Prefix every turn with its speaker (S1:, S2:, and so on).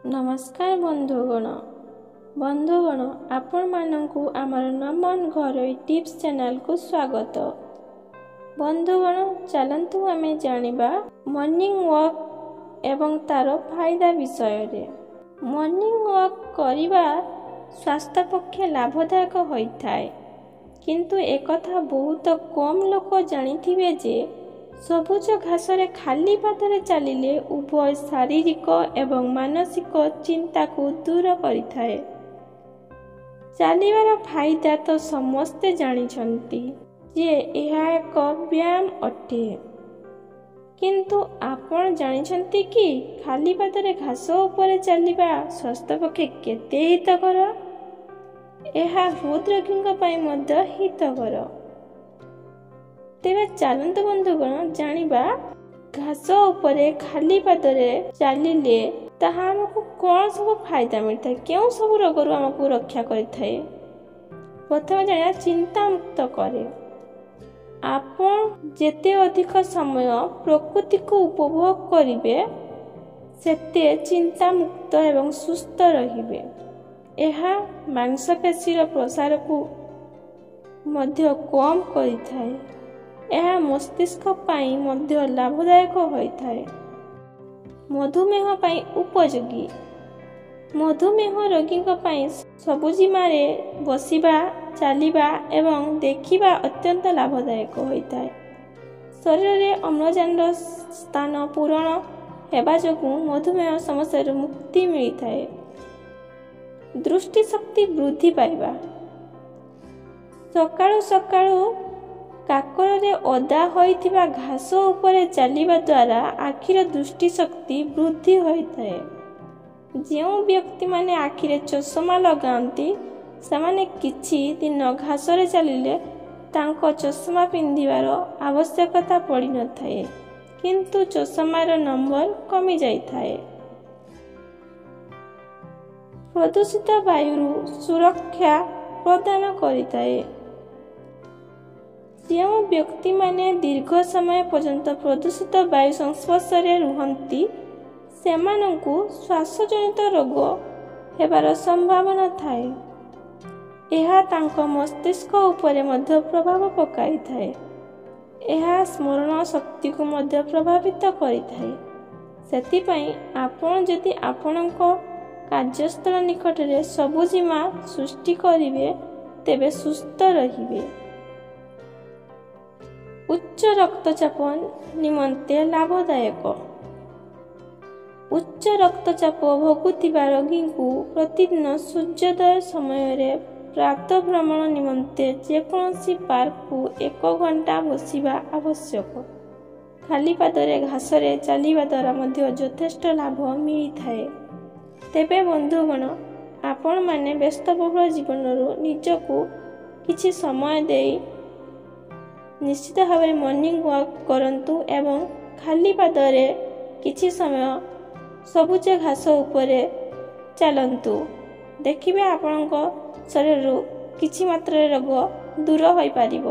S1: ନମସ୍କାର ବନ୍ଧୁଗଣ। ବନ୍ଧୁଗଣ, ଆପଣମାନଙ୍କୁ ଆମର ନମନ ଘରୋଇ ଟିପ୍ସ ଚ୍ୟାନେଲକୁ ସ୍ୱାଗତ। ବନ୍ଧୁଗଣ, ଚାଲନ୍ତୁ ଆମେ ଜାଣିବା ମର୍ଣ୍ଣିଂ ୱାକ୍ ଏବଂ ତାର ଫାଇଦା ବିଷୟରେ। ମର୍ଣ୍ଣିଂ ୱାକ୍ କରିବା ସ୍ୱାସ୍ଥ୍ୟ ପକ୍ଷେ ଲାଭଦାୟକ ହୋଇଥାଏ, କିନ୍ତୁ ଏକଥା ବହୁତ କମ୍ ଲୋକ ଜାଣିଥିବେ ଯେ ସବୁଜ ଘାସରେ ଖାଲି ପାଦରେ ଚାଲିଲେ ଉଭୟ ଶାରୀରିକ ଏବଂ ମାନସିକ ଚିନ୍ତାକୁ ଦୂର କରିଥାଏ। ଚାଲିବାର ଫାଇଦା ତ ସମସ୍ତେ ଜାଣିଛନ୍ତି ଯେ ଏହା ଏକ ବ୍ୟାୟାମ ଅଟେ, କିନ୍ତୁ ଆପଣ ଜାଣିଛନ୍ତି କି ଖାଲି ପାଦରେ ଘାସ ଉପରେ ଚାଲିବା ସ୍ୱାସ୍ଥ୍ୟ ପକ୍ଷେ କେତେ ହିତକର? ଏହା ହୃଦରୋଗୀଙ୍କ ପାଇଁ ମଧ୍ୟ ହିତକର। ତେବେ ଚାଲନ୍ତୁ ବନ୍ଧୁଗଣ ଜାଣିବା ଘାସ ଉପରେ ଖାଲି ପାଦରେ ଚାଲିଲେ ତାହା ଆମକୁ କ'ଣ ସବୁ ଫାଇଦା ମିଳିଥାଏ, କେଉଁ ସବୁ ରୋଗରୁ ଆମକୁ ରକ୍ଷା କରିଥାଏ। ପ୍ରଥମେ ଜାଣିବା ଚିନ୍ତାମୁକ୍ତ କରେ। ଆପଣ ଯେତେ ଅଧିକ ସମୟ ପ୍ରକୃତିକୁ ଉପଭୋଗ କରିବେ, ସେତେ ଚିନ୍ତାମୁକ୍ତ ଏବଂ ସୁସ୍ଥ ରହିବେ। ଏହା ମାଂସପେଶୀର ପ୍ରସାରକୁ ମଧ୍ୟ କମ୍ କରିଥାଏ। ଏହା ମସ୍ତିଷ୍କ ପାଇଁ ମଧ୍ୟ ଲାଭଦାୟକ ହୋଇଥାଏ। ମଧୁମେହ ପାଇଁ ଉପଯୋଗୀ। ମଧୁମେହ ରୋଗୀଙ୍କ ପାଇଁ ସବୁଜିମାରେ ବସିବା, ଚାଲିବା ଏବଂ ଦେଖିବା ଅତ୍ୟନ୍ତ ଲାଭଦାୟକ ହୋଇଥାଏ। ଶରୀରରେ ଅମ୍ଳଜାନର ସ୍ଥାନ ପୂରଣ ହେବା ଯୋଗୁଁ ମଧୁମେହ ସମସ୍ୟାରୁ ମୁକ୍ତି ମିଳିଥାଏ। ଦୃଷ୍ଟିଶକ୍ତି ବୃଦ୍ଧି ପାଇବା। ସକାଳୁ ସକାଳୁ କାକରରେ ଓଦା ହୋଇଥିବା ଘାସ ଉପରେ ଚାଲିବା ଦ୍ୱାରା ଆଖିର ଦୃଷ୍ଟିଶକ୍ତି ବୃଦ୍ଧି ହୋଇଥାଏ। ଯେଉଁ ବ୍ୟକ୍ତିମାନେ ଆଖିରେ ଚଷମା ଲଗାନ୍ତି, ସେମାନେ କିଛି ଦିନ ଘାସରେ ଚାଲିଲେ ତାଙ୍କ ଚଷମା ପିନ୍ଧିବାର ଆବଶ୍ୟକତା ପଡ଼ିନଥାଏ, କିନ୍ତୁ ଚଷମାର ନମ୍ବର କମିଯାଇଥାଏ। ପ୍ରଦୂଷିତ ବାୟୁରୁ ସୁରକ୍ଷା ପ୍ରଦାନ କରିଥାଏ। ଯେଉଁ ବ୍ୟକ୍ତିମାନେ ଦୀର୍ଘ ସମୟ ପର୍ଯ୍ୟନ୍ତ ପ୍ରଦୂଷିତ ବାୟୁ ସଂସ୍ପର୍ଶରେ ରୁହନ୍ତି, ସେମାନଙ୍କୁ ଶ୍ୱାସଜନିତ ରୋଗ ହେବାର ସମ୍ଭାବନା ଥାଏ। ଏହା ତାଙ୍କ ମସ୍ତିଷ୍କ ଉପରେ ମଧ୍ୟ ପ୍ରଭାବ ପକାଇଥାଏ। ଏହା ସ୍ମରଣ ଶକ୍ତିକୁ ମଧ୍ୟ ପ୍ରଭାବିତ କରିଥାଏ। ସେଥିପାଇଁ ଆପଣ ଯଦି ଆପଣଙ୍କ କାର୍ଯ୍ୟସ୍ଥଳ ନିକଟରେ ସବୁଜିମା ସୃଷ୍ଟି କରିବେ, ତେବେ ସୁସ୍ଥ ରହିବେ। ଉଚ୍ଚ ରକ୍ତଚାପ ନିମନ୍ତେ ଲାଭଦାୟକ। ଉଚ୍ଚ ରକ୍ତଚାପ ଭୋଗୁଥିବା ରୋଗୀଙ୍କୁ ପ୍ରତିଦିନ ସୂର୍ଯ୍ୟୋଦୟ ସମୟରେ ପ୍ରାତଃଭ୍ରମଣ ନିମନ୍ତେ ଯେକୌଣସି ପାର୍କକୁ 1 ଘଣ୍ଟା ବସିବା ଆବଶ୍ୟକ। ଖାଲି ପାଦରେ ଘାସରେ ଚାଲିବା ଦ୍ୱାରା ମଧ୍ୟ ଯଥେଷ୍ଟ ଲାଭ ମିଳିଥାଏ। ତେବେ ବନ୍ଧୁଗଣ, ଆପଣମାନେ ବ୍ୟସ୍ତବହୁଳ ଜୀବନରୁ ନିଜକୁ କିଛି ସମୟ ଦେଇ ନିଶ୍ଚିତ ଭାବରେ ମର୍ଣ୍ଣିଂ ୱାକ୍ କରନ୍ତୁ ଏବଂ ଖାଲି ପାଦରେ କିଛି ସମୟ ସବୁଜ ଘାସ ଉପରେ ଚାଲନ୍ତୁ। ଦେଖିବେ ଆପଣଙ୍କ ଶରୀରରୁ କିଛି ମାତ୍ରାରେ ରୋଗ ଦୂର ହୋଇପାରିବ।